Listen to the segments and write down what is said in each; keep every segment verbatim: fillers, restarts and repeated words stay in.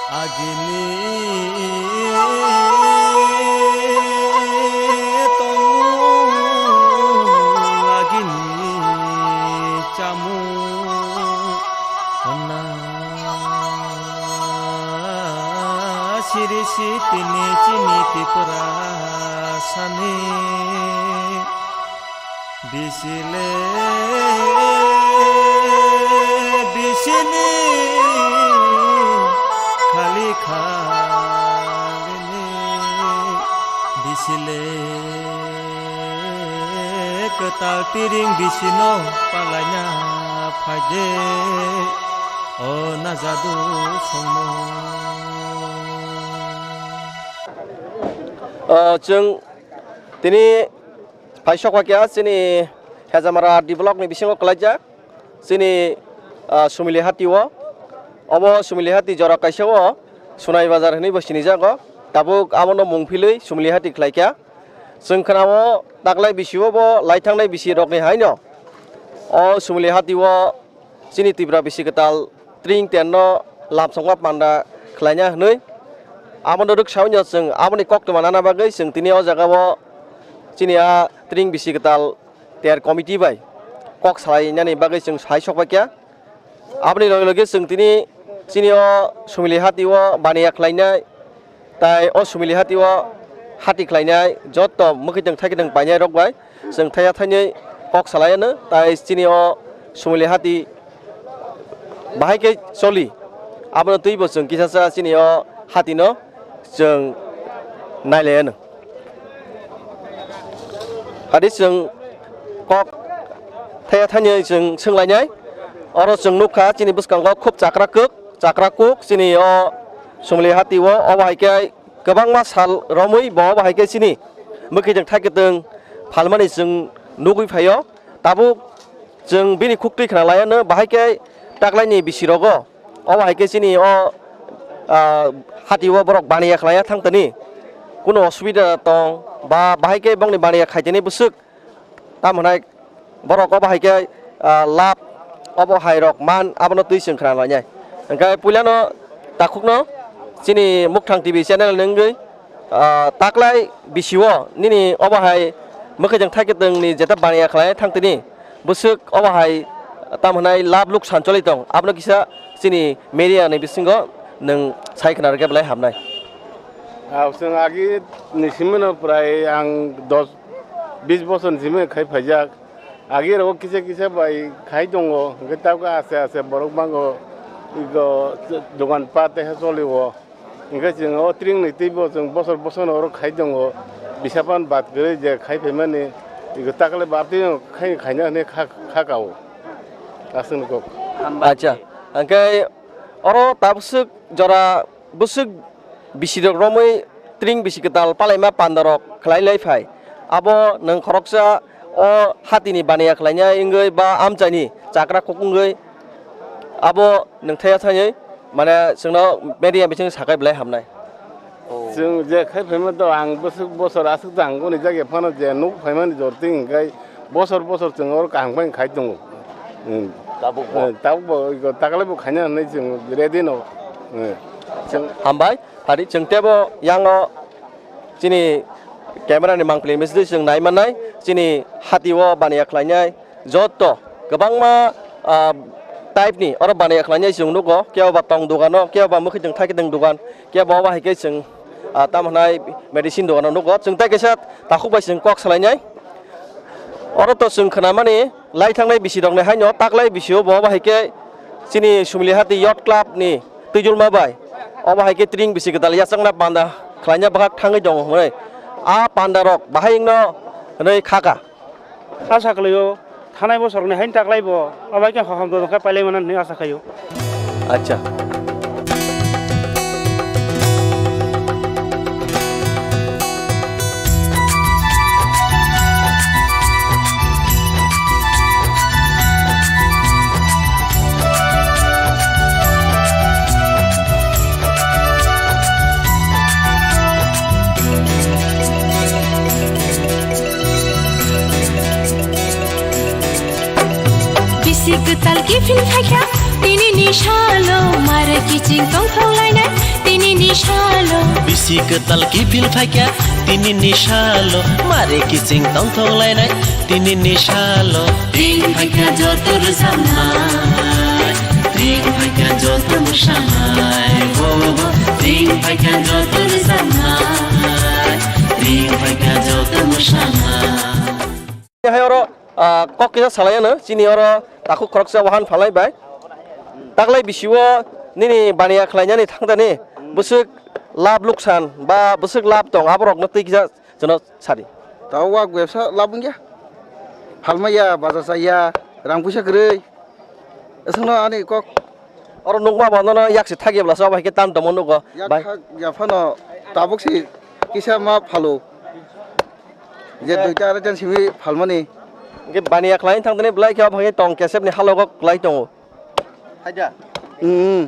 Agini tongmung agini chamung honna siri sitini chini Tripura sani. Bisile bisini khali khalini bisile kwtal tiring bisino palaina phaide o najadu songmo. O chwng tini Phai sokphaikha chini Hejamara D block ni bisingo kwlaijak chini, ah, Sumili hati o. Obo Sumili hati jora kaisa o Sunai Bazar hinwi bo sinijago. Tabuk abono mung philwi Sumili hati khlaikha. Chwng khwnao taklai bisi o bo lai thangnai bisi rokni haino o Sumili hati o chini Tripura bisi kwtal tring terno lamsokma panda khlaina hwnwi. Abono rwksaui no chwng aboni koktwma nana bagwi chwng tini o jaga o chini a tring bisi kwtal ter committee bai kok salainani bagwi chwng sai sokphaikha. Aboni loge loge chwng tini chini o Sumili hati o baniya khlainai Tai o Sumili hati o hati khlainai joto mwkhwtwng thaikitwng painai rok bai chwng thaiya thainwi kok salai anw. Tai chini o Sumili hati bahai khe choli, abono twibo chwng kisa sa chini o hati no chwng nailai anw. Hadi chwng kok thaiya thainwi chwng swnglainai. Oro chwng nukha chini bwskango khub chakra kwk, chakra kuk chini o Sumili hati o. Obo hai khe kwbangma sal romwi bo obo hai khe chini mwkhwtwng thaikitwng phalmani chwng nugwi phaio. Tabuk chwng bini khuktwi khna laianw, bahai khe taklaini bisirogo obo hai khe chini o, ah, hati o borok baniya khlaiya thangtani, kunu osubida tong ba bahai khe bongni baniya khaitani bwswk. Tamo hwnai borok obo hai khe, ah, lab obo hai rok man abono twi chwng khna lainai. Hwnkhe puilano takhukno chini Mukthang T V channel ni wngwi, ah, taklai bisio nini obo hai mwkhwtwng thaikitwng ni jeta baniya khlai thangtini bwswk obo hai tamo hwnai lab luksan choli tong abono kisa chini media ni bisingo nwng sai khna rwkhe belai hamnai. Ah, chwng agi ni simi no prai ang dos bis bosor ni simi khai phaijak. Agi rogo kisa kisa bai khai tongo, hwnkhe tabukhe aste aste borok bango ego dogan pat tei cholio. Hwnkhe chwng o tring ni twibo chwng bosor bosor no oro khai tongo. Bisapan bad kwrwi je khai phaimani ego takle baptwi khai khaina hwnwi kha, kha kao. Aswkni kok. Acha, hwnkhe oro tabuk swk jora bwswk bisirok romwi tring bisi kwtal palaima pandarok khlai lai phai. Abo nwng khoroksa o hatini baniya khlainai wngwi ba amchaini chakra kuk wngwi abo nwng thaya thangwi mane chwngno media bising sakai belai hamnai. Oh. Chwng je khai phaima to ang bwswk bosor aswk jang goni jagya phano je nuk phaimani jorti hwnkhe bosor bosor chwng oro kaham khe khai tongo. Hmm. Tabuk bo? Eh, tabuk bo, iko taklai bo khaina hwnwi chwng ready no. Eh. Chwng hambai, phari chwng tebo yango chini camera ni mangpili misdi chwng nai mannai, chini hati o baniya khlainai, joto kwbangma, ah, type ni oro baniya khlainai chwng nugo, kebo ba tong dogano, kebo ba mwkhwtwng thaikitwng dogan, kebo obo hai khe chwng, ah, tamo hwnai medicine dogano nugo. Chwng tai kaisa takhuk bai chwng kok salainai. Oro to chwng khnamani lai thangnai bisirokni haino taklai bisio bo obo hai khe chini Sumili hati Youth Club ni twijulma bai obo hai khe tring bisi kwtal yachakna panda khlaina bwkhak thangwi tongo hwnwi. A panda rok bahai wngno hwnwi khaka. Asa khlaio, thanai bosorni haino taklai bo, abai khe hohom dodok khe pailai mano hinwi asa khaio. Acha. Bisi kwtal kiphil phaikha, tini ni salo mar kiching tongthok lainai. Kwtal kiphil phaikha tini ni salo, mare kiching tongthok lainai tini ni salo. Ring phaikha joto rwchapnai, ring phaikha joto mwsanai, bo, bo, bo. Ring phaikha joto rwchapnai, ring phaikha joto mwsanai. Hai oro, ah, kok kisa salai ano, chini oro takhuk khoroksa wahan phalai bai. Taklai bisi o nini baniya khlainani thangdani bwswk lab luksan ba bwswk lab tong, aborokno twi kisa chwngno sadi. Tao wak bebsa lab wngya. Phalmaya, baja chaya, rang puisa kwrwi. Aswkno ani kok. Oro nukma bo nono yak se thagya bwlasa obo hai khe tam tongmo nugo. Yak bai. Thak ya phano tabuk se kisa ma phalo. Je duita arai jan simi phalmani. Hingke baniya khlai thangdani belai khe obo hai khe tong kesep ni halogo kwlai tongo. Haida. Hmm.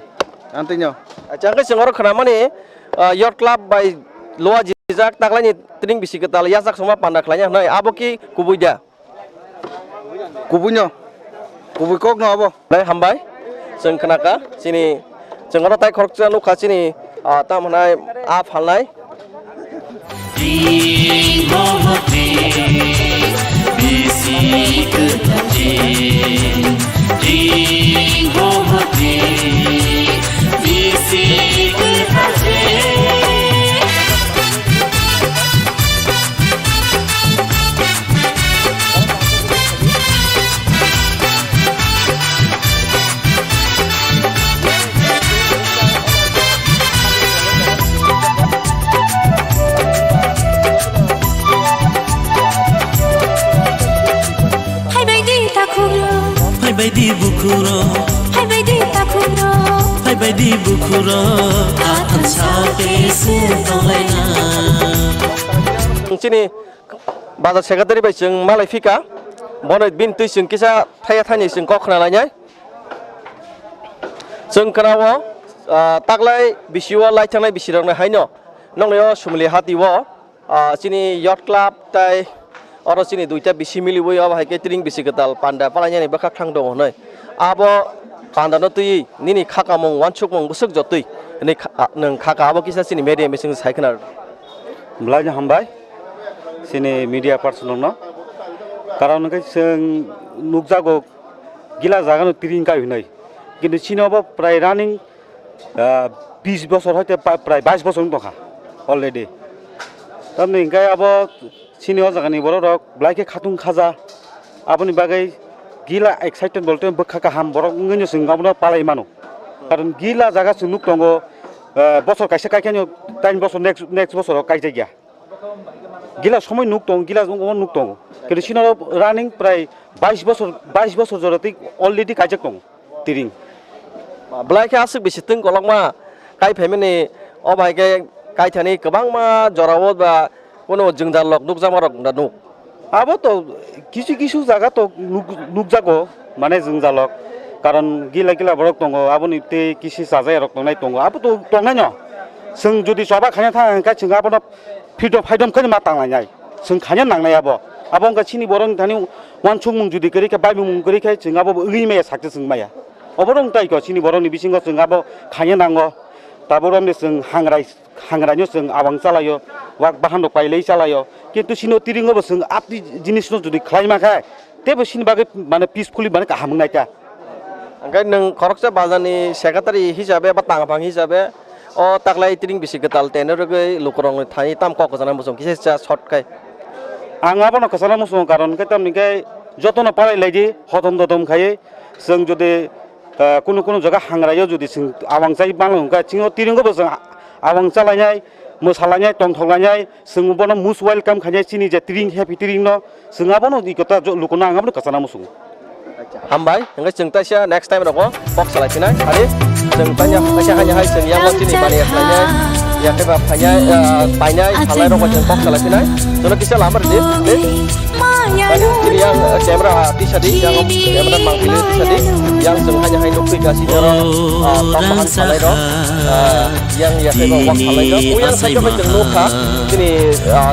Antino. Acha hingke chwng oro khwnamani, ah, Yacht Club bai Loa Jijak taklaini tring bisi kwtal yachak songma panda khlaina hwnwi abo ki kubui da? Kubuino, kubui kokno abo. Dai hambai. Chwng khnakha chini, chwng oro tai khoroksa nukha chini, ah, tamo hwnai a phalnai. Phaibai di takhukro. Phaibai di bukhukro. Phaibai di takhukro. Phaibai di bukhukro. Athan sa te se tonglaina. Chini bazar secretary bai chwng malai phika. Bono bini twi chwng kisa thaya thani chwng kok khna lainai. Chwng khna o, ah, taklai bisi o lai thangnai bisi rok nai haino. Nokni o sumli hati o. Ah, chini Yacht Club tai oro chini duita bisi miliwi obo hai khe tring bisi kwtal panda palainani bwkhak thang tongo hwnwi. Abo pandano twiwi nini khakamung, wansukmung bwswk jotwi hwnwi kha-, ah, nwng khaka abo kisa chini media bising sai khna rw. Belai no hambai chini media person rokno. Karon hwnkhe chwng nukjago gila jagano tring kai hwnwi. Kintu chini obo prai running ah, bis bosor hoite pa-, prai bais bosor wng tongkha already. Tamni hingke abo chini o jagani borok rok belai khe khatung khaja. Aboni bagwi gila excited bolte bwkha kaham borok wngwi no chwng abono palai mano. Karon gila jaga chwng nuk tongo, ah, bosor kaisa kaikha no tain bosor next, next bosor o kaijak ya. Gila somoi nuk tongo, gila wng-, wng nuk tongo. Kintu chini o running prai bais bosor, bais bosor jora tei already kaijak tongo. Tiring. Belai khe aswk bisi twng kolokma kai phaimani, o bai khe kaithani kwbangma jorao ba kono jwngjal rok nukjakma rok da nuk. Abo to kisu kisu jaga to nuk-, nukjago, mane jwngjal rok. Karon gila gila borok tongo, aboni tei kisi chajai rok tongnai tongo. Abo to tongnai no. Chwng jodi choba khaina thang khe chwng abono freedom, freedom khe ma tanglainai. Chwng khaina nangnai abo. Abo wngkha chini borokni thani wansukmung jodi kwrwi khe, baimung kwrwi khe chwng abo wngwi maya, success wngwi maya. Obo rwng tai kho chini borokni bisingo chwng abo khaina nango. Tabuk romni chwng hangrai, hangraino chwng abang chalaio, wak bahan rok pailai chalaio. Kintu chini o tiringo bo chwng apni jinisno jodi khlai ma khe, teibo chini bagwi mane peacefully mane kaham wngnai ta. Hwnkhe nwng khoroksa bazarni secretary hisabe ba tangphang hisabe o taklai tring bisi kwtal tenwi rwgwi lukurokni thani tam kok kwchangna muchung kisa cha short khai. Ang abono kwchangna muchungo, karon hwnkhe tamni khe jotono palai lai di, hodom dodom khaiwi chwng jodi, ah, kunu kunu jaga hangraio jodi chwng abang chai mano hwnkhe chini o tiringo bo chwng abang chalainai, mwsalainai, tongthok lainai, chwng bono most welcome khainai chini je tiring, happy tiring no. Chwng abono iko ta jo-, lukuno ang abono kwchana muchungo. Hambai, hwnkhe chwng taisa next time rogo kok salai phinai. Ari chwng tanya taisa hanya hai chwng yango chini mani ya khlainai, ya khe ba phainai, ah, painai, phalai rogo chwng kok salai phinai. Jono kisa lamar di, di. Tanya chini yang, eh, camera, ah, tisa di, yang camera mang pili tisa di. Yang chwng hanya hai nukphi ka sini ro, ah, kok mahan salai ro. Ah, Yang ya khe bo wak phalai do. Uyang side o khe chwng nukha. Chini, ah,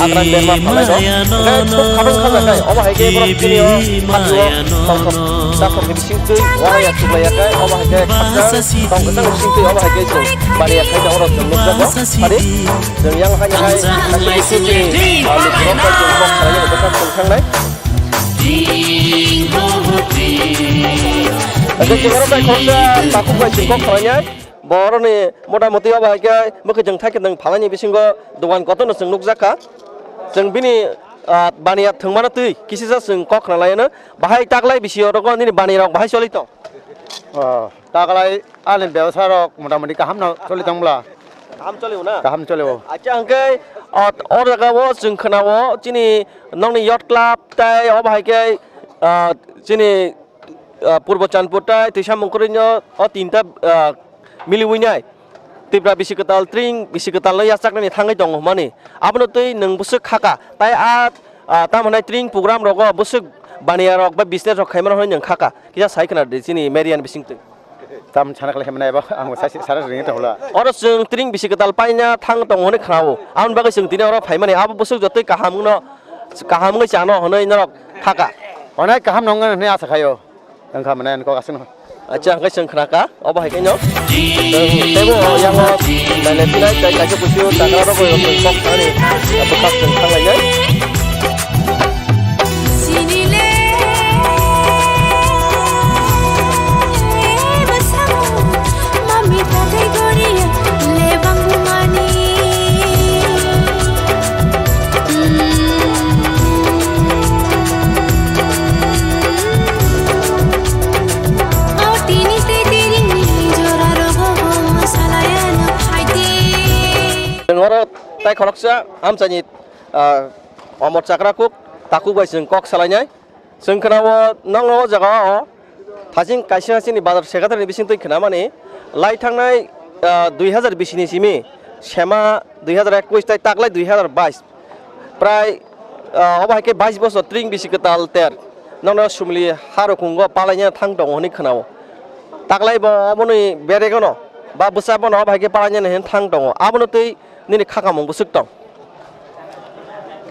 Adran Berma phalai do. Hwnkhe thuk khatong kha jaknai. Obo hai khe borok chini o hati o tongthok. Takhok ni bising twi wahai ya chuklai ya khe, obo hai khe khakchang tong kwchang ni bising twi obo hai khe chwng bani ya khai tongo rok chwng nukjago. Hari chwng yang hai hai kaisa bising twi, ah, lukurok bai chwng kok khlainai, bwkha chwng thangnai. Hwnkhe chwng oro bai khoroksa takhuk bai chwng kok khlainai. Boroni motamoti obo hai khe mwkhwtwng thai kwtwng phalani bisingo dogan kotorno chwng nukjakha. Chwng bini, ah, baniya thwngmano twi kisisa chwng kok khna laiyano. Bahai taklai bisi orogo nini banirok bahai choli tong? Oh, taklai ani bebsa rok motamoti kaham no choli tong bwla? Kaham choli o na? Kaham choli o. Acha hwnkhe, ah, o jaga o chwng khna o chini nokni yacht club tai obo hai khe, ah, chini ah, Purbo Chandpur tai Twisa Mungkuri no o tinta, ah, miliwi nai. Tripura bisi kwtal, tring bisi kwtal no yachak nani thangwi tongo hwnmani. Abono twi nwng bwswk khaka. Tai a, ah, tamo hwnai tring program rogo bwswk baniya rok ba business rok khaima rok hwnwi nwng khaka. Kisa sai khna di chini media ni bising twi. Tam sana khlai hwnmani abo ang sai sana ringwi tongla. Oro chwng tring bisi kwtal paina thang tongo hwnwi khna o. Aboni bagwi chwng tini oro phaimani. Abo bwswk jotoi kaham no, kaham wngwi chano hwnwi norok khaka. Onek kaham nong hwnwi asa khaio. Wngkha mane ani kok aswkno. Acha, hwnkhe chwng khna kha, obo hai khe no. Chwng teibo yango nainai phinai tei kaisa kusu tagra rok bai rok chwng kok thani bwkhak chwng thang lainai. Chwng oro tai khoroksa amchaini, ah, omor chakra kuk takhuk bai chwng kok salainai. Chwng khna o nokno o jaga o thaching kaisa chini bazar secretary ni bising twi khna mani lai thangnai, ah, dui hazar bisi ni simi sema dui hazar ekwis tai taklai dui hazar bais prai, ah, obo hai khe bais bosor tring bisi kwtal ter nokno sumli ha rwkhungo palaina thang tongo hwnwi khna o. Taklai bo oboni berego no ba bwsa bono obo hai khe palaina hwn thang tongo. Abono twi nini khakamung bwswk tong?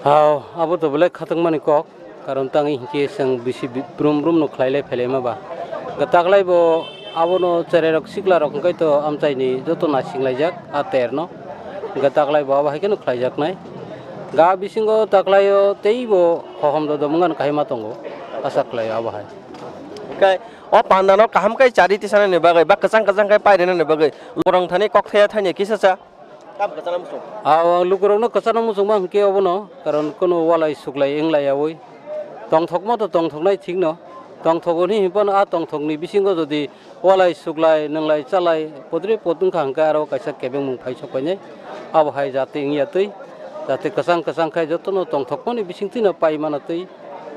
Hao, abo to belai khatungmani kok, karon tangwi hinkhe chwng bisi bi-, brum brum no khlai lai phelai ma ba. Ga taklai bo abono cherai rok sikla rok hwnkhe to amchaini joto nasing laijak a ter no. Ga taklai bo abo hai kheno khlai jaknai. Ga bisingo taklaio teibo hohom dodom wngkha no kahima tongo, asa khlaio abo hai. Hwnkhe o panda no kaham khe chari tisanani bagwi ba kwchang kwchang khe pairwnani bagwi lukurok thani kok thaya thani kisa cha. Tam kwchana muchung. Ah, lukurokno kwchana muchungma hwnkhe obono, karon kunu walai suklai wnglayaui. Tongthokma to tongthoknai thikno. Tongthogo hinwi phano a tongthokni bisingo jodi walai suklai, nwnglai, chalai, podre pod wngkha hwnkhe aro kaisa kebengmung phai sokpainai. Abo hai jati wngya twi, jati kwchang kwchang khai jotono tongthokmani bisingtwino pai mano twi,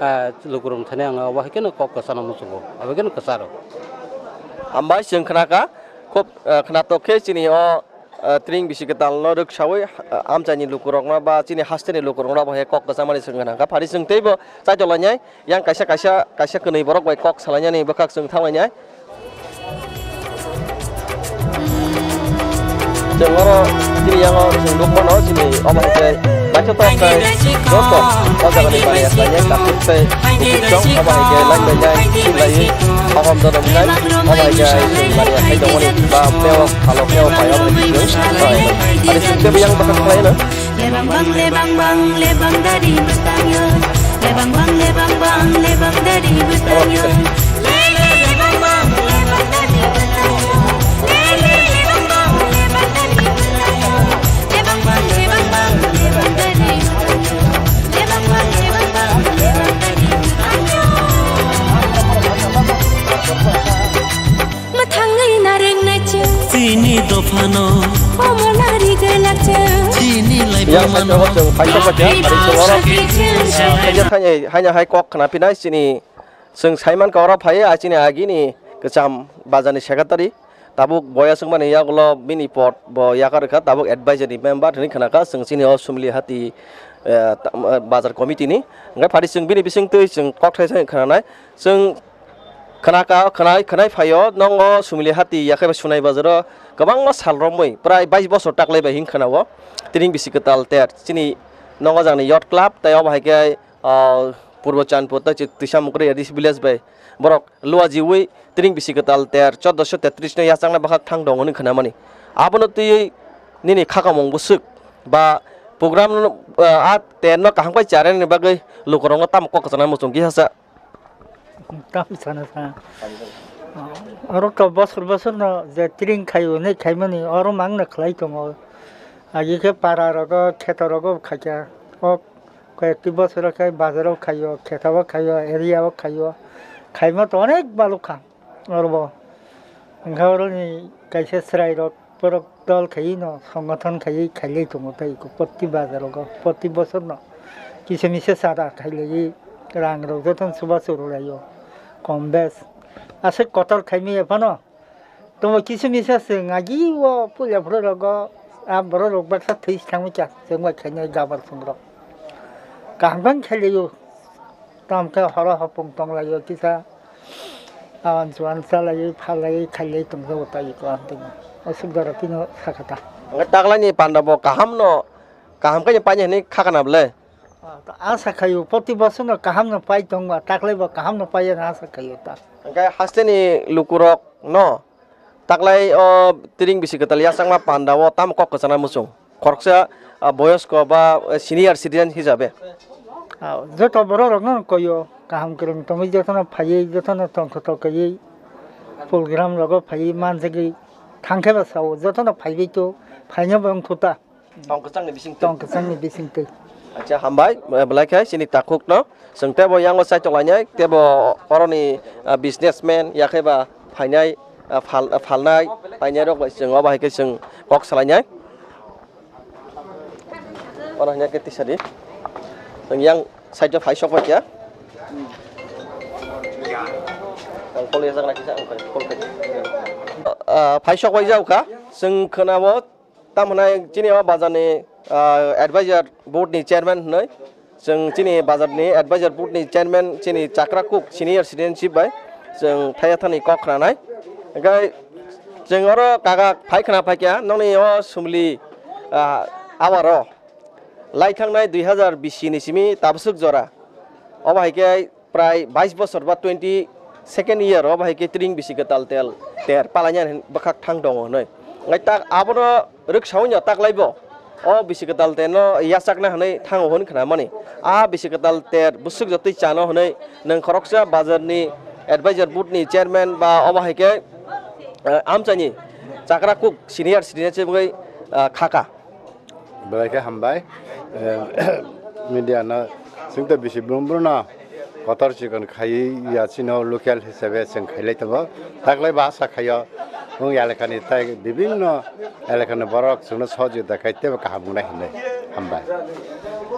ah, lukurok thani ang abo hai kheno kok kwchana muchungo. Abo kheno kwcharo. Hambai chwng khnakha, khub, ah, khnatok khe chini o ah, tring bisi kwtal no rwksaui, ah, amchaini lukurokno ba chini hasteni lukurokno bo hai kok kwchangmani swng gwnang kha. Phari chwng teibo chaitoklanai yang kaisa, kaisa, kaisa kwnwi borok bai kok salainani bwkhak chwng thanglainai. Chwng oro chini yango chwng nukmano chini omo hai khe naithotok khe joto o jagani baniya khlainai takhuk tei bukhuk chwng omo hai khe line bai line chwng laiwi hohom joto wngnai. Omo hai khe chwng baniya khai tongmani ba teo Phalok khe o pai o bai chwng. Oi. Ari chwng tebo yang bwkhak khlai no. Lebang bang, lebang bang, lebang dari bwtang yo. Lebang bang, lebang bang, lebang dari bwtang yo. Lele lebang bang, lebang dari bwtang yo. Lele lebang bang, lebang dari bwtang yo. Lebang bang, lebang bang, lebang dari bwtang yo. Lebang bang, lebang bang, lebang dari bwtang yo. Mwthangwi narwknai chwng. Chini dophano. Omo nari gwlak chwng. Chini laibuma no. Yang sakhe o chwng paithak paithak, ari chwng oro. Sakhe chwng. Haino, haino, haino hai kok khna phinai chini chwng saiman kha oro phai, a chini agini kwcham bazar ni secretary. Tabuk boya swngmani yagulo bini pod bo yakar kha, tabuk advisory member hinwi khna kha, chwng chini o Sumli hati, eh, ta-, bazar committee ni. Hwnkhe phari chwng bini bisingtwi chwng kok thai thai khna nai. Chwng Khna ka, khwnai, khwnai phaio, nongo Sumili hati yakhe ba Sunai bazaro kwbangma sal romwi, prai bais bosor taklai bai hing khna o. Tini bisi kwtal ter, chini nongo jangni Youth Club, tei obo hai khe, ah, Purbo Chandpur, tei chi-, Twisa Mukri A D C village bai borok luajiwi tring bisi kwtal ter choddoso tetris no yachakna bwkhak thang tongo hwnwi khwnamani. Abono twiwi nini khakamung bwswk ba program no, ah, a ter no kaham khe charani bagwi lukurokno tamo kok kwchangna muchung kisa sa. Tam sana sa. Oro to bosor bosor no je tring khayo ne khaimani oro mang no khlai tongo. Agi khe para rogo kheto rogo khaikha. O koi ekti bosor khe bazar o khayo, kheto o khayo, area o khayo. Khaima to onek balukha oro bo. Wngkha oro ni kaisa chwrai rok borok dol khaiwi no, songothon khaiwi khailai tongo tei iko, proti bazar rogo, proti bosor no kisa misa chada khailaiwi rang rok jotono chubachu rwlaio, kom bes. Aswk kotor khaimaya phano, tobo kisa misa chwng agi o puila phuru rogo, a borok rok baksa thwi thangwi kha, chwng bai khainai gabar chwng rok kaham khe khailaio. Tamo khe horo hopung tonglaio kisa. Awan chuan chalaiwi phalaiwi khailaiwi tongjago tai iko ang tini. Aswk jora phino sakha ta. Hwnkhe taklaini panda bo kaham no, kaham khe painai hwnwi khakana bwle? Ah, ta asa khaio, proti bosor no kaham no pai tongo, taklai bo kaham no pai ya asa khaio ta. Hwnkhe hasteni lukurok no taklai o tring bisi kwtal yachakma panda o tamo kok kwchana muchung? Khoroksa, ah, boyosko ba, eh, senior citizen hisabe. Ah, joto borok rok no koyo, kaham kwrwng tongwi jotono phaiwi, jotono tongthotok kaiwi, program rogo phaiwi manjagwi thangkhe ba sao, jotono phaiwi to phaina bo wngkhu ta. Tong kwchangni bising twi. Tong kwchangni bising twi. Acha, hambai, eh, belai khe chini takhukno. Chwng tebo yango chaitok lainai, tebo oroni, ah, businessman, yakhe ba phainai, ah, phal-, ah, phalnai, painai rok bai chwng obo hai khe chwng kok salainai. Oro hwnwi khe tisa di. Chwng yang side o phai sok bai kha. Ang kol yajakna kisa ang kol kha. Ah, phai sok bai jak kha. Chwng khwnabo Tamo hwnai chini o bazarni, ah, advisor board ni chairman hwnwi. Chwng chini bazarni advisor board ni chairman chini Chakra Cook senior citizenship bai chwng thaya thani kok khwnanai. Hwnkhe chwng oro kaga phai khwna phaikha nokni o sumli, ah, hour o lai thangnai dui hazar bisi ni simi tabaswk jora. Obo hai khe prai bais bosor ba twenty second year o bahai khe tring bisi kwtal tel ter palainani bwkhak thang tongo hwnwi. Ngai tak abono rwksaui no taklai bo o bisi kwtal tel no yachakna hwnwi thango hwn khwnamani. A bisi kwtal ter bwswk jotoi chano hwnwi nwng khoroksa bazar ni advisor board ni chairman ba obo hai khe, eh, amchaini Chakra Cook senior citizen se wngwi, eh, khaka. Belai khe hambai. Eh, media no chwng tei bisi brum brum no kotor chikon khai ya chino local hisabe chwng khailai tongo. Taklai ba asa khaio wng elakani tei bibinno elakani borok chwngno sohojogita khai teibo kaham wngnai hinwi hambai.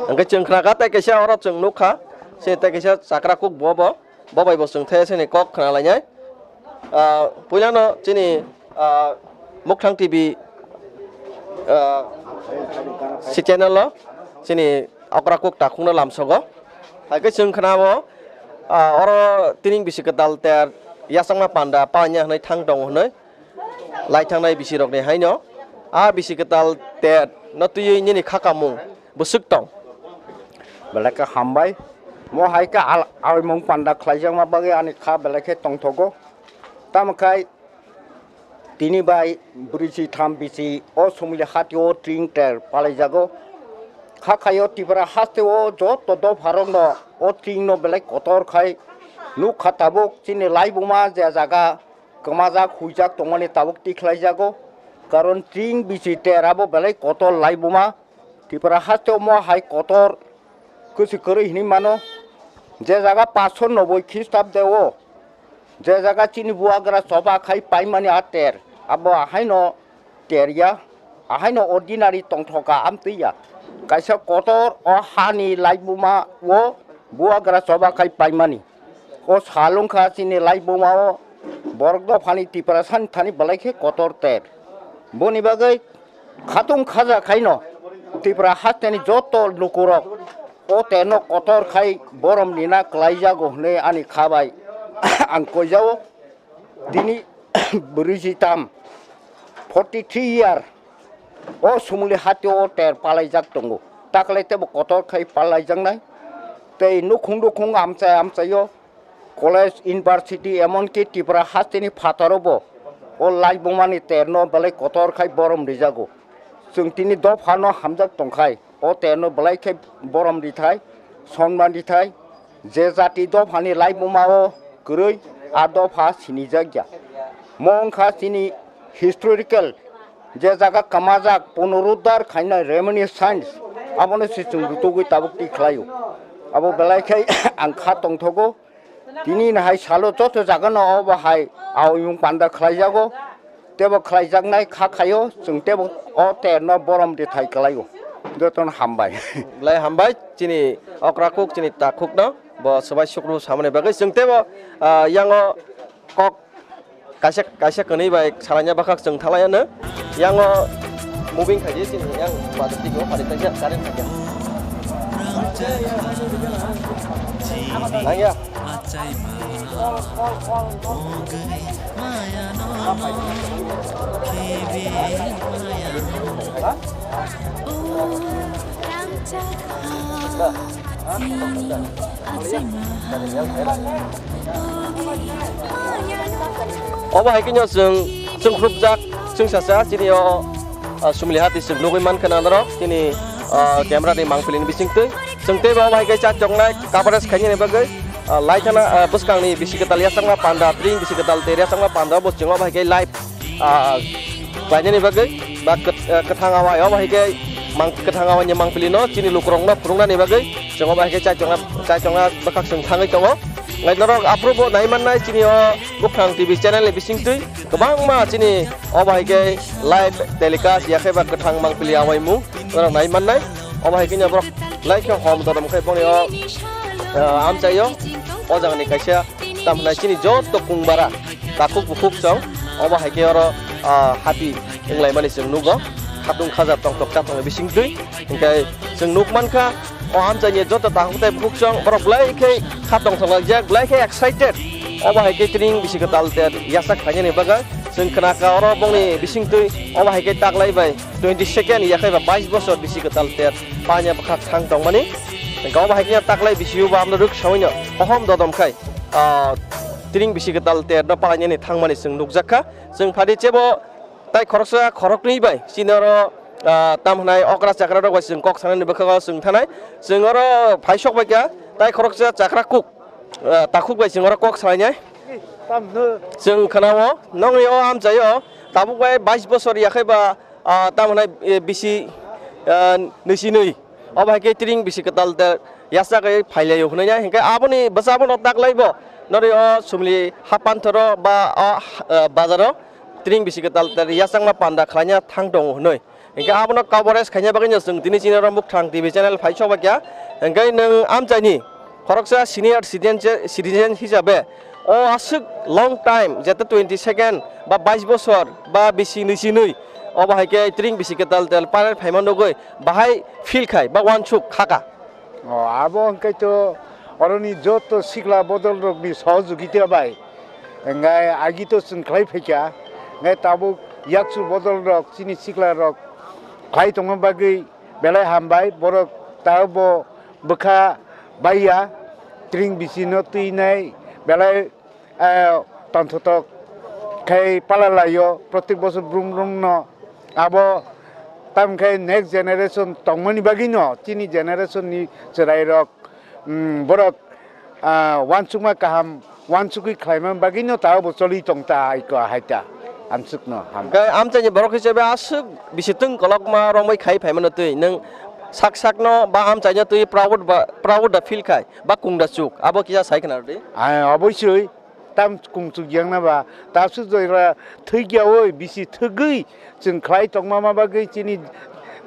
Hwnkhe chwng khna kha tei kaisa oro chwng nuk kha se tei kaisa Chakra Cook bo bo. Bo bai bo chwng the sini kok khna lainai. Ah, puilano chini, ah, Mukthang T V, ah, si channel o chini okra kuk takhukno lamsogo. Hai khe chwng khna o, ah, oro tining bisi kwtal ter yachakma panda paina hwnwi thang tongo hwnwi. Lai thangnai bisi rokni haino a bisi kwtal ter no twiwi nini khakamung bwswk tong. Belai khe hambai. Mo hai khe al-, aimung panda khlaijakma bagwi ani kha belai khe tongthogo. Tamo khai tini bai brisi tham bisi o somoi hati o tring ter palaijago. Kha khaio Tripura haste o joto dopharokno o tring no belai kotor khai nuk kha tabuk chini laibuma je jaga kwmajak huijak tongmani tabuk tikhlaijago, karon tring bisi ter abo belai kotor laibuma. Tripura haste omo hai kotor kwchwi kwrwi hinwi mano, je jaga paanch sho noboi Khristabde o, je jaga chini buagra choba khai paimani a ter, abo ahaino ter ya, ahaino ordinary tongthoka amtwi ya, kaisa kotor o hani laibuma o buagra choba khai paimani. O sal wngkha chini laibuma o borok dophani Tiprasani thani belai khe kotor ter. Boni bagwi khatung khaja khaino Tripura hasteni joto lukurok o terno kotor khai borom nina kwlaijago hwnwi ani kha bai ang koijao. Tini brwijitam, forty three year, o sumuli hati o ter palaijak tongo. Taklai tebo kotor khai palaijaknai. Tei nukhung nukhung amchai amchaio College, university, emonki Tripura hasteni phataro bo o laibumani terno belai kotor khai borom rijago. Chwng tini dophano hamjak tongkhai, o terno belai khe borom rithai, sonman rithai, je jati dophani laibumao kwrwi, a dopha sinijak ya. Mo wngkha chini historical je jaga kamajak punoruddhar khainai reminiscence, abono se chwng rutugwi tabuk twi khlaio. Abo belai khe ang kha tongthogo. Tini hai salo joto jagano obo hai aoyung panda khlaijago, tebo khlaijaknai kha khaio, chwng tebo o terno borom de thai khlaio. Jotono hambai. Belai hambai chini okra kuk, chini takhukno bo swbai sukru samani bagwi. Chwng tebo, ah, yango kok kaisa, kaisa kwnwi bai salaina bwkhak chwng thalai ano. Yango moving khaidi chini yang bajak tigi o pari kaisa current khaidi. Nangya. Obo hai khe no chwng, chwng khurupjak, chwng sasa, chini o, ah, Sumli hati chwng nugwi mankha na norok, chini, ah, camera ni mangpili ni bisingtwi. Chwng tei bo obo hai khe chachoknai coverage khainani bagwi, ah, laithana, ah, bwskangni bisi kwtal yachakma panda, tring bisi kwtal tei yachakma panda, bo chwng obo hai khe live ah, khlainani bagwi ba kwt-, ah, kwthang awai obo hai khe mang-, kwthang awai ni mangpili no chini lukurok no phunuknani bagwi chwng obo hai khe chaichokna, chaichokna bwkhak chwng thangwi tongo. Nai norok aphuru bo nai mannai chini o Bukhang T V channel ni bisingtwi kwbangma chini obo hai khe live telecast ya khe ba kwthang mangpili awai mung norok nai mannai. Obo hai khe no borok lai khe hom dodom khai boni o, ah, amchaio o jaga ni kaisa tam hwnai chini joto kungbara takhuk bukhuk chwng obo hai khe oro, ah, hati wnglaimani chwng nugo. Khatung khaja tongthok chatongni bisingtwi. Hinkhe chwng nuk mankha, o amchaini joto takhuk tei bukhuk chwng borok belai khe kha tongthok laijak, belai khe excited. Obo hai khe tring bisi kwtal ter yachak khlainani bagwi chwng khnakha oro bongni bisingtwi obo hai khe taklai bai twenty second yakhai ba bais bosor bisi kwtal ter panya bwkhak thang tongmani. Hinkhe obo hai khe taklai bisio bo amno rwk sawino kohom dodom khai, ah, tring bisi kwtal terno palainani thangmani chwng nukjak kha. Chwng phadi chebo tai khoroksa khoroknwi bai chini oro, ah, tam hwnai okra chakra rok bai chwng kok sanani bwkhago chwng thanai. Chwng oro phaisok bai kha tai khoroksa chakra kuk, ah, takhuk bai chwng oro kok salainai. Chwng khwnao nongni o amchaio tabuk bai bais bosor yakhai ba, ah, tam hwnai, eh, bisi, ah, nwisinwi. Obo hai khe tring bisi kwtal ter yachak bai phailaio hwnwi ya. Hinkhe aboni bwsa bono taklai bo nori o Sumli hapanthoro ba o, ah, bazaro tring bisi kwtal ter yachakma panda khlaina thang tongo hwnwi. Hinkhe abono coverage khaina bagwino chwng tini chini oro Mukthrang T V channel phai sok bai kha. Hinkhe nwng amchaini khoroksa senior citizen, citizen hisabe o aswk long time, jeta twenty second ba bais bosor ba bisi nwisinwi, obo hai khe tring bisi kwtal ter parer phaima nugwi bahai feel khai ba uansuk khaka. O, abo hwnkhe to oroni joto sikla bodol rokni sohojogita bai, hwnkhe agi to chwng khlai phaikha, hwnkhe tabuk yakchu bodol rok chini sikla rok khlai tongma bagwi belai hambai, borok tabuk bo bwkha baiya, tring bisi no twi nai belai, eh, tongthotok khai pala laio, protek bosor brum brum no. Abo tam khai next generation tongmani bagwi no, chini generation ni chwrai rok, mm, borok, ah, uansukma kaham, uansukwi khlaima bagwi no ta bo choli tong ta aiko hai ta, amsuk no ham. Hwnkhe amchaini borok hisabe aswk bisi twng kolokma romwi khai phaimano twi nwng sak sakno ba amchaino twi proud ba, proud da feel khai ba kung da chuk, abo kisa sai khna rwdi. Ai, obosoi. Tam kungchuk yang na ba, ta su jora thwikya oi, bisi thwgwi chwng khlai tongma ma bagwi chini,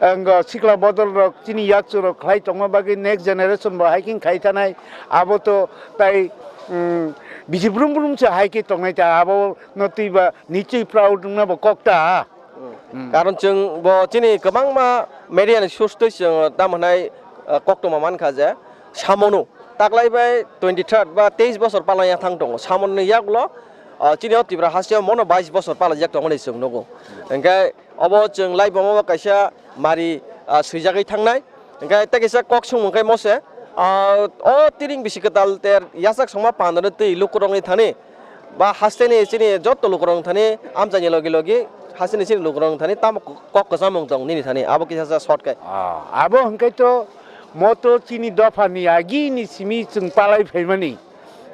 ang, sikla bodol rok, chini yakchu rok khlai tongma bagwi next generation bo hiking khai thanai, abo to tai, um, bisi brum brum se hiking tongnai ta, abo no twi ba nichwi proud wngna bo kok ta. Hmm. Karon chwng bo chini kwbangma media ni source twi chwng tamo hwnai, ah, koktwma mankha je samonu taklai bai twenty third ba teis bosor palai ya thang tongo. Samoni yaklo, ah, chini o Tripura hasteo mono bais bosor palai jak tongmani chwng nugo. Hwnkhe obo chwng lai bomo kaisa mari, ah, swijagwi thangnai. Hwnkhe tei kaisa kok songmung khe mose, Ah, o tiring bisi kwtal ter yasak songma pandani twi lukurokni thani ba hasteni chini jotto lukurokni thani amchaini logi logi hasteni chini lukurokni thani tamo kok kwchamung tong nini thani abo kisa sa short khe. Ah, abo hwnkhe to moto chini dophani agini simi chwng palai phaimani.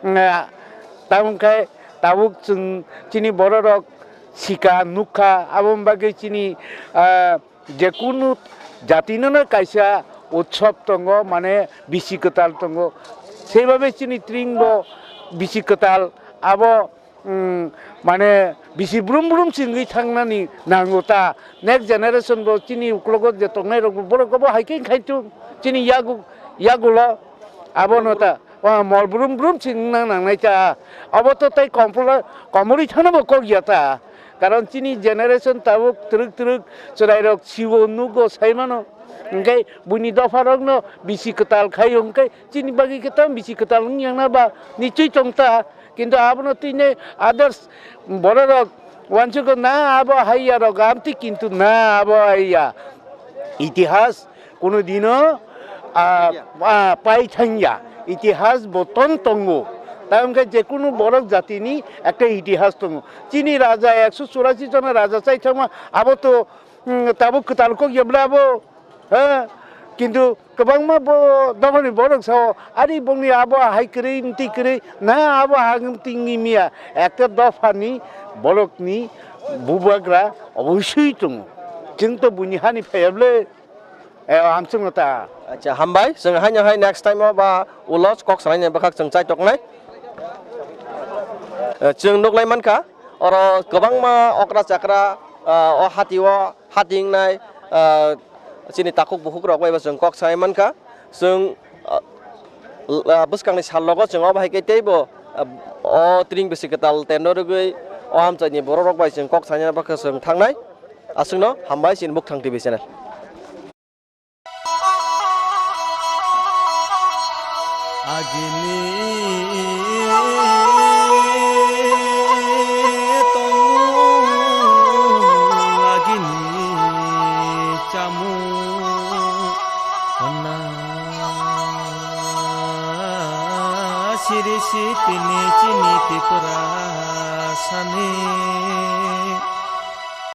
Nga, tamo hwnkhe tabuk chwng chini bororok sika nukha, aboni bagwi chini, ah, jekunu jatinono kaisa utsob tongo, mane bisi kwtal tongo. Seibabe chini tringbo bisi kwtal abo, mm, mane bisi brum brum se wngwi thangnani nango ta. Next generation bo chini uklogo je tongnai rokbo borok bo hai khe khai thung chini yagu, yagulo abono ta. Wa, mol brum brum se wngna nangnai ta. Abo to tei kompola-, komorwi thangno bo kok ya ta. Karon chini generation tabuk twrwk twrwk chwrairok siwo nugo sai mano. Hwnkhe buini dopharokno bisi kwtal khai hwnkhe chini bagwi khe tamo bisi kwtal wng yang na ba nichoi tong ta. Kintu abono twi ne others bororok uansugo na abo hai ya rok amtwi kintu na abo hai ya. Itihas Kunu dino, ah, ah, pai thangya. Itihas bo ton tongo. Ta wngkha je kunu borok jatini ekta itihas tongo. Chini raja ekso churasi jona raja chai thangma abo to, mm, tabuk kwtal kok yabla abo, ha? Kintu kwbangma bo dophani borok sao, ari bongni abo hai kwrwi, mtwi kwrwi, na abo ha mtwi wngwi miya. Ekta dophani borokni bubagra obosui tongo. Chwng to buini hani phaiya ble. Eh, amswkno ta. Acha, hambai. Chwng haino hai next time o ba ulo kok sanai ni bwkhak chwng chai toknai. Eh, chwng nuklai mankha, oro kwbangma okra chakra, ah, o hati o hati wngnai, ah, chini takhuk bukhuk rok bai bo chwng kok sanai mankha. Chwng, ah, l-, ah, bwskangni sal rogo chwng obo hai khe teibo, ah, o tring bisi kwtal tendo rwgwi o amchaini borok rok bai chwng kok sanai bwkhak chwng thangnai. Aswkno hambai chini Mukthang T V channel. Agini tongmung, agini chamung honna siri sitini chini Tripura sani.